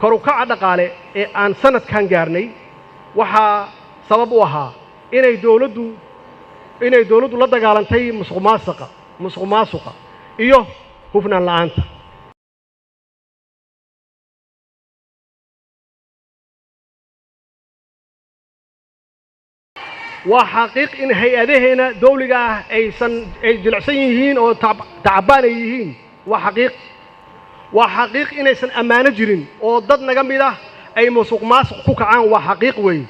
Kor u kaca dhaqaale ee aan sanadkan gaarnay waxaa sabab u ahaa inay dowladdu la dagaalantay musuq maasuqa iyo hufnaan la'aanta. Waa xaqiiq in hay'adaheena dawliga ah aysan ay jilicsan yihiin oo tacbaan ay yihiin. Waa xaqiiq inaysan ammaano jirin oo dad naga mid ah ay musuq maasuq ku kacaan. Waa xaqiiq weeye.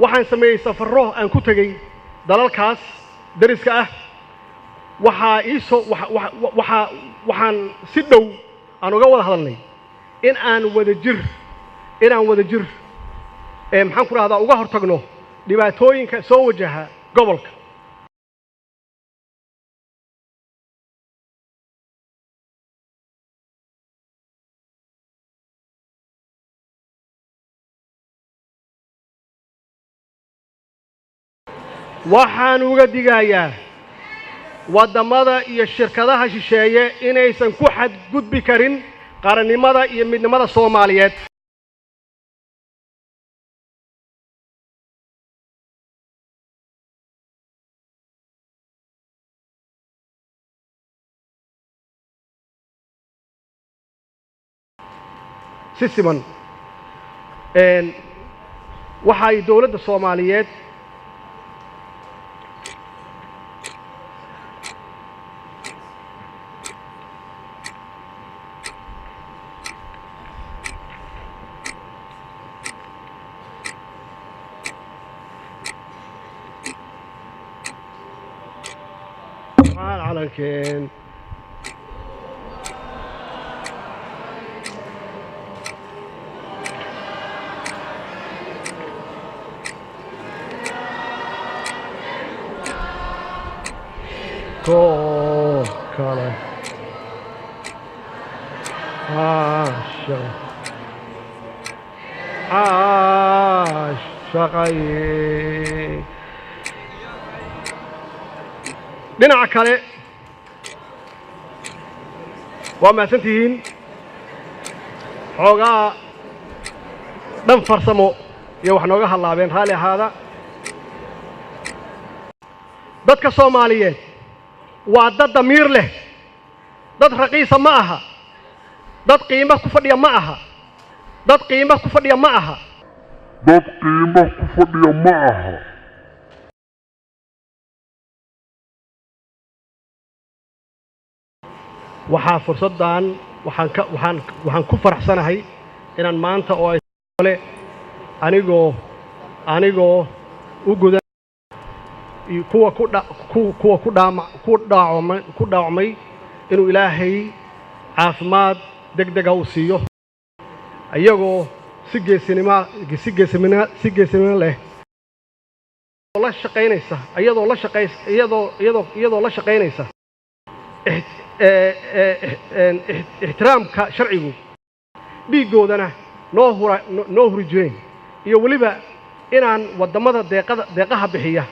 Waxaan sameeyey safarro aan ku tegey dalalkaas dariska ah. Waxaa iisoo waxaa waxaan si dhow aan uga wada hadalnay in aan wada jir ee, maxaan ku rahdaa, uga hortagno dhibaatooyinka soo wajaha gobolka. Waxaan uga digayaa waddamada iyo shirkadaha shisheeye inaysan ku xadgudbi karin qarannimada iyo midnimada Soomaaliyeed. Si siman waxay dowladda Soomaaliyeed calankeen koo kale caashaq caashaqay. Dhinaca kale, waa mahadsan tihiin. Xoogaa dhan farsamo iyo wax nooga hadlaabeen, raalli ahaada. Dadka Soomaaliyeed waa dad damiir leh, dad raqiisa ma aha, dad qiimo ku fadhiya ma aha, dad qiimo ku fadhiya ma aha. Dad qiimo ku fadhiya ma aha. Waxaa fursaddan waxaan ka waxaan waxaan ku faraxsanahay inaan maanta oo ay le anigoo u gudan kuwa ku dha ku kuwa ku dhaama ku dhaawacmay ku dhaawacmay inuu Ilaahay caafimaad deg dega u siiyo, iyagoo si geesinimo leh la shaqaynaysa, iyadoo la shaqaynaysa ixtiraamka sharcigu, dhiiggoodana noo hura noo huri jireen, iyo weliba inaan waddamada deeqada deeqaha bixiya.